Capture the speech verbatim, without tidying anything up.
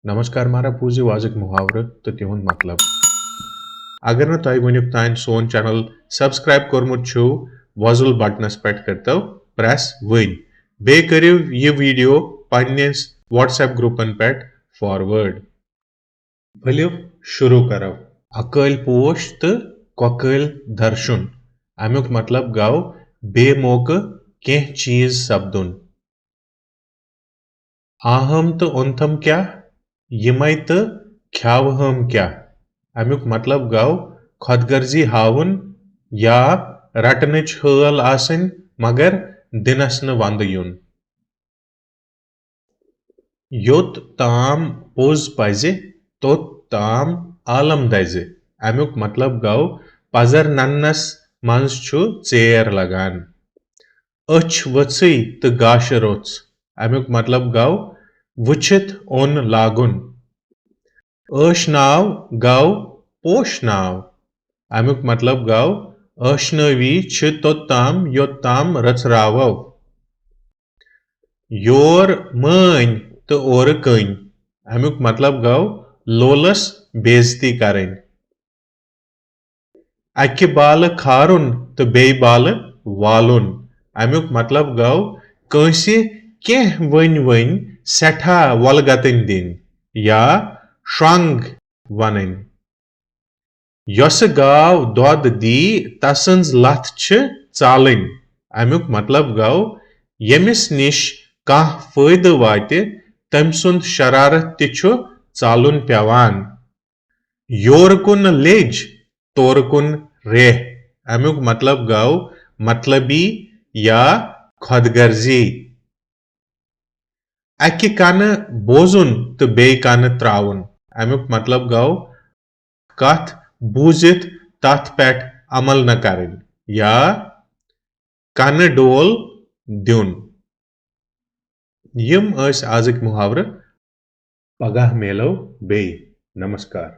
نمسکار مارا پوٗزِو آزٕکۍ محاورٕ تہٕ تِہُنٛد مطلب۔ اگر نہٕ تۄہہِ وٕنیُک تام سون چینل سبسکرائب کوٚرمُت چھُو، وۄزُل بٹنس پٮ۪ٹھ کٔرتو پریس وٕنۍ۔ بیٚیہِ کٔرِو یہِ ویڈیو پننِس WhatsApp گروپن پٮ۪ٹھ فارورڈ۔ ؤلِو شروع کرو۔ اکٲلۍ پوش تہٕ کۄکٲلۍ درشُن۔ امیُک مطلب گوٚو بے موقعہٕ کینٛہہ چیز سپدُن۔ آہم تہٕ اوٚنتھم کیٛاہ؟ یِمے تہٕ کھیاوہم کیٛاہ؟ امیُک مطلب گوٚو خۄد غرضی ہاوُن یا رٹنٕچ حٲل آسٕنۍ مگر دِنس نہٕ ونٛدٕ یُن۔ یوٚت تام پوٚز پزِ، توٚت تام عالم دزِ۔ امیُک مطلب گوٚو پزر نننس منٛز چھُ ژیر لگان۔ أچھ ؤژھٕے تہٕ گاشہِ روٚژھ۔ امیُک مطلب گوٚو وٕچھِتھ اوٚن لاگُن۔ ٲشناو گوٚو پوشناو۔ امیُک مطلب گوٚو ٲشنٲوی چھِ توٚت تام یوٚت تام رژھراوو۔ یور مٲنۍ تہٕ اورٕ کٔنۍ۔ امیُک مطلب گوٚو لولس بے عزتی کرٕنۍ۔ اکہِ بالہٕ کھارُن تہٕ بیٚیہِ بالہٕ والُن۔ امیُک مطلب گوٚو کٲنٛسہِ کینٛہہ ؤنۍ ؤنۍ سٮ۪ٹھاہ وۄلگتٕنۍ دِنۍ یا شرٛنٛگ ونٕنۍ۔ یۄسہٕ گاو دۄد دی، تسٕنٛز لتھ چھِ ژالٕنۍ۔ امیُک مطلب گوٚو ییٚمِس نِش کانٛہہ فٲیدٕ واتہِ، تٔمۍ سُنٛد شرارت تہِ چھُ ژالُن پٮ۪وان۔ یورٕ کُن لیٚج، تورٕ کُن ریہہ۔ امیُک مطلب گوٚو مطلبی یا خۄد غرضی۔ اکہِ کنہٕ بوزُن تہٕ بیٚیہِ کنہٕ تراوُن۔ امیُک مطلب گوٚو کتھ بوٗزِتھ تتھ پٮ۪ٹھ عمل نہ کرٕنۍ یا کنہٕ ڈول دیُن۔ یِم ٲسۍ آزٕکۍ محاورٕ۔ پگاہ میلو بیٚیہِ۔ نمسکار۔